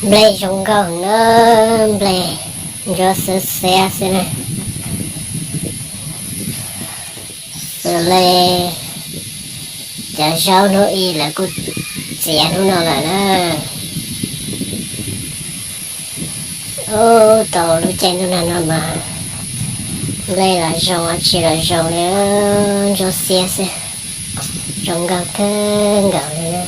Nplej zoo nkauj na, nplej ntsuab xiab xiab xwb na. Xws li cov zaub hnub ib lawv kuj txiav hnub no lawm na. Ub, tau lub caij ntuj nag no mas nplej los zoo, dab tsi los zoo li, ntsuab xiab xwb, zoo nkauj kawg nkaus li na.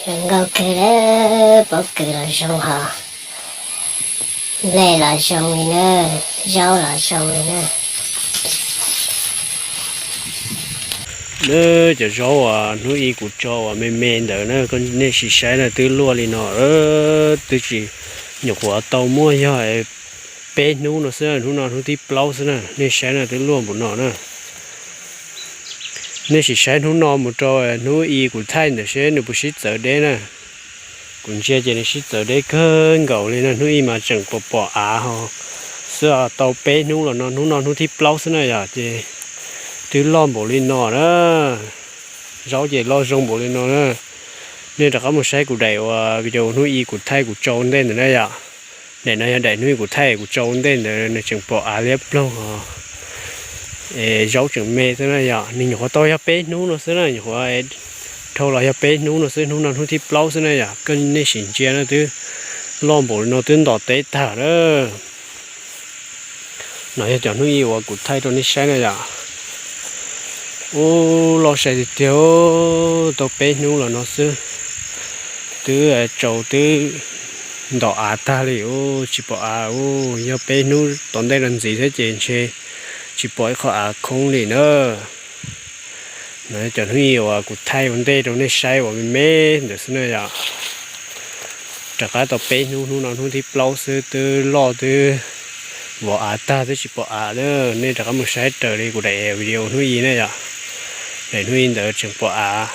Zoo nkauj kawg li, pob kws los zoo hos, nplej los zoo li na, zaub los zoo li na. Cov zaub uas hnub ib kuv tso uas me me ntawd na, nej sim saib na, twb luaj li no, twb tsis, nyuam qhuav tau muaj yog peb hnub no xwb, hnub no hnub thib plaub xwb na, nej saib na, twb luaj npaum no na. Nej sim saib hnub no mus rau hnub ib kuv thaij ntawd seb nws puas sib txawv deb na. Kuv ntsia ces nws sib txawv deb kawg nkaus li na, hnub ib mas tseem pom pom av ho xwb, tau peb hnub los no, hnub no hnub thib plaub xwb na yom, ces twb loj npaum li no na. Zaub ces loj zoo npaum li no na. Nej rov qab mus saib kuv daim uas video hnub ib kuv thaij kuv tso ua ntej ntawd na yom. Daim no yog daim hnub ib kuv thaij kuv tso ua ntej ntawd, nws tseem pom av liab ploog os. Es zaub tseem me xwb na yom, nws nyuam qhuav tau yog peb hnub no xwb na, nyuam qhuav dhau los yog peb hnub no xwb, hnub no hnub thib plaub xwb na yom, koj nej sim ntsia na, twb loj npaum li no, twb ntom teb tag lawm. No yog cov hnub ib uas kuv thaij rau nej saib na yom. Ub, loj sai tiag tiag, tau peb hnub los no xwb, twb tsaus twb ntom av tag li, ub, tsis pom av, ub, yog peb hnub tom ntej los ntxiv thiab ces ntshe tsis pom ib qho av khoob li na. No cov hnub ib uas kuv thaij ua ntej rau nej saib uas me me ntawd xwb na yom. Rov qab tau peb hnub, hnub no hnub thib plaub xwb, twb loj twb vov av tag twb tsis pom av na. Nej rov qab mus saib raws li kuv daim video hnub ib na yom. Daim hnub ib ntawd tseem pom av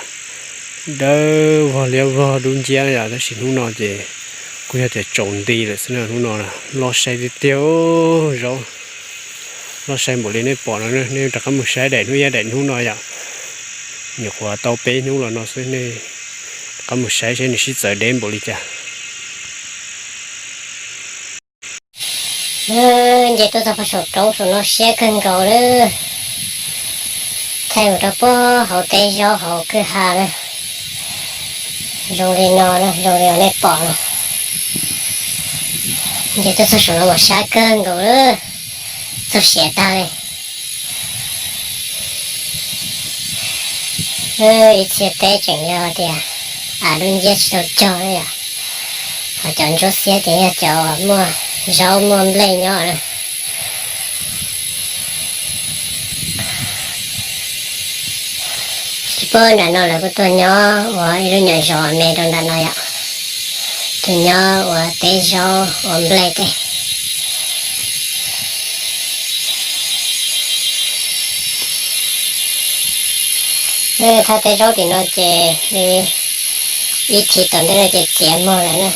dawb vog liab vog dub nciab na yom, tab sis hnub no ces kuj yog tias tsaus nti lawm xwb na. Hnub no loj sai tiag tiag, zaub loj sai npaum li nej pom no, nej rov qab mus saib daim hnub ib daim hnub no yom. Nyuam qhuav tau peb hnub los no xwb, nej rov qab mus saib seb nws sib txawv deb npaum li cas. Nce tuaj txog pem saum roob saum no siab kawg nkaus lawm. Thaij mus rau pem hauv teb zaub hauv kwj ha na. Zoo li no na, zoo li uas nej pom no. Nce tuaj txog saum no mas siab kawg nkaus lawm, txog siav tag li. Ib txhia teb tseem yog tias av dub nciab tsis tau cog na yom. Ho cov ntsuab xiab ces yog cov muaj zaub muaj nplej nyob na. Tsis paub nram no lawv kuj tuaj nyob ua ib lub nyuam zos me rau nram no yom. Tuaj nyob ua teb zaub ua nplej tej. Thaj teb zaub tim no ces ib thim tom ntej no ces txiav mog lawm na.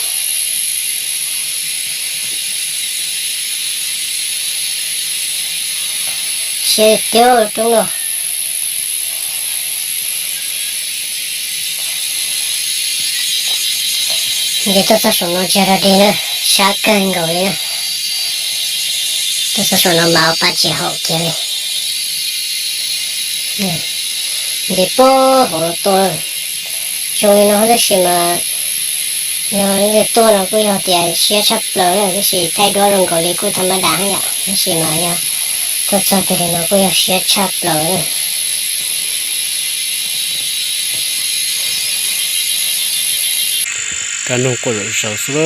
Siab tiag roob no. Nce tuaj txog saum no tsis yog dog dig na, siab kawg nkaus li na. Tuaj txog saum no mas ua pa tsis haum kiag li. Nce pem hauv los tuaj zoo li no tab sis mas yog tuaj no kuj yog tias siab tshaj plaws na, tab sis thaij duab zoo nkaus li kuj tha mab dam yom, tab sis mas yog tuaj txog kiag li no kuj yog siab tshaj plaws na. Kab noog quaj zom zaws xwb,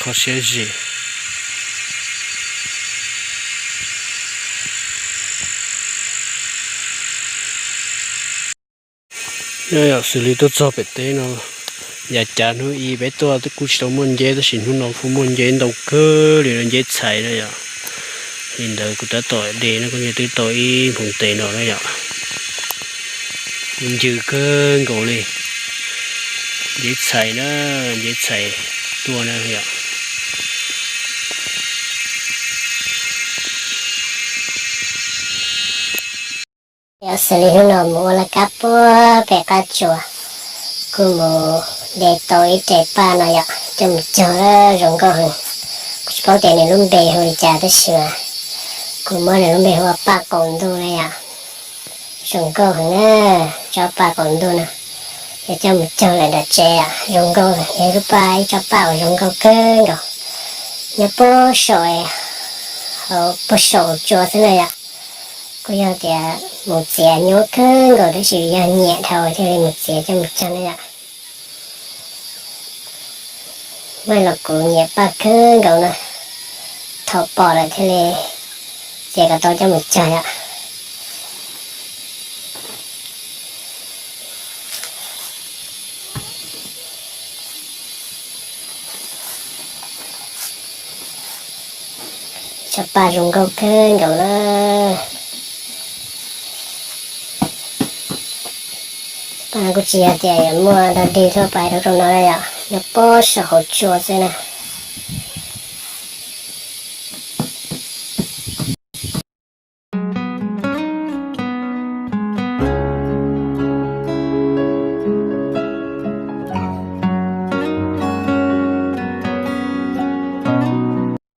kho siab zim. Yog xws li tuaj txog pem teb no, yav cav hnub ib peb tuaj kuj tsis tau muaj nceb, tab sis hnub no kuj muaj nceb ntau kawg li no, nceb txhais na yom. Li ntawd kuv tab tom de no kuj twb tau ib nphoo tes no na yom. Kuj ncw kawg nkaus li. Nceb txhais na, nceb txhais tuaj na yom. Yog xws li hnub no mus ua laj kab puag pem qab tsuas, kuj mus de tau ib re paj no yom, coj mus cog zoo nkauj heev. Kuv tsis paub tias nws lub npe hu li cas tab sis mas kuv muab nws lub npe hu ua paj qaum ntuj na yom. Zoo nkauj heev na, tsob paj qaum ntuj no. Yog coj mus cog lawm nram tsev zoo nkauj, yog ib lub paj, ib tsob paj uas zoo nkauj kawg nkaus. Nyob puag saum, hauv puag saum hauv tsua xwb na yom. Kuj yog tias mus txiav nyuaj kawg nkaus tab sis yog nyiam dhau thiaj li mus txiav coj mus cog na yom. Muaj los kuv nyiam paj kawg nkaus no, thaum pom lawm thiaj li txiav kom tau coj mus cog yom. Tsob paj zoo nkauj kawg nkaus na. Paj no kuj tsis yog tias yuav muaj dog dig tuaj pais rau rau no na yom, nyob puag saum hauv tsua xwb na.